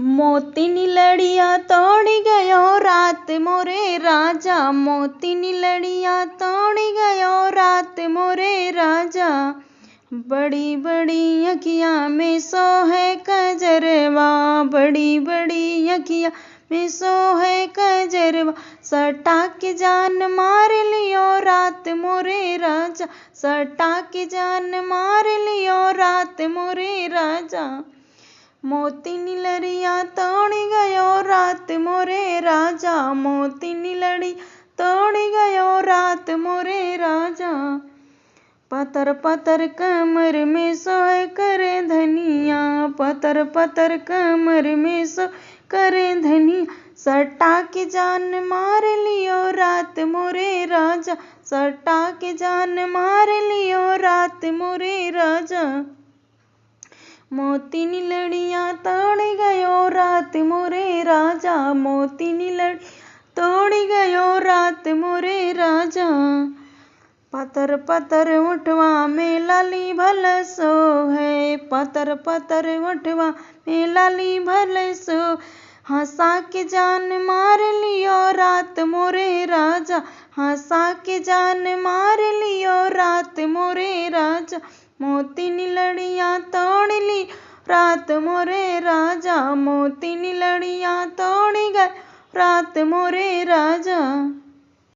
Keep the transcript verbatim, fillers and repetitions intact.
मोती नी लड़िया तोड़ी गयो रात मोरे राजा, मोती नी लड़िया तोड़ी गयो रात मोरे राजा। बड़ी बड़ी अँखिया में सोहे कजरवा, बड़ी बड़ी अँखिया में सोहे कजरवा। सटा के जान मार लियो रात मोरे राजा, सटा के जान मार लियो रात मोरे राजा। मोती नी लड़िया तोड़ी गयो रात मोरे राजा, मोती नी लड़िया तोड़ी गयो रात मोरे राजा। पतर पतर कमर में सोहे करे धनिया, पतर पतर कमर में सोहे करे धनिया। सटा के जान मार लियो रात मोरे राजा, सटा के जान मार लियो रात मोरे राजा। मोती नी लड़िया तोड़ी गयो रात मोरे राजा, मोती नी लड़िया तोड़ी गयो रात मोरे राजा। पतर पतर ओठवा में लाली भले सोहे, पतर पतर ओठवा में लाली भले सोहे। हँसा के जान मार लियो रात मोरे राजा, हँसा के जान मार लियो रात मोरे राजा। मोती नी लड़िया तोड़ ली रात मोरे राजा, मोती नी लड़िया तोड़ी गयो रात मोरे राजा।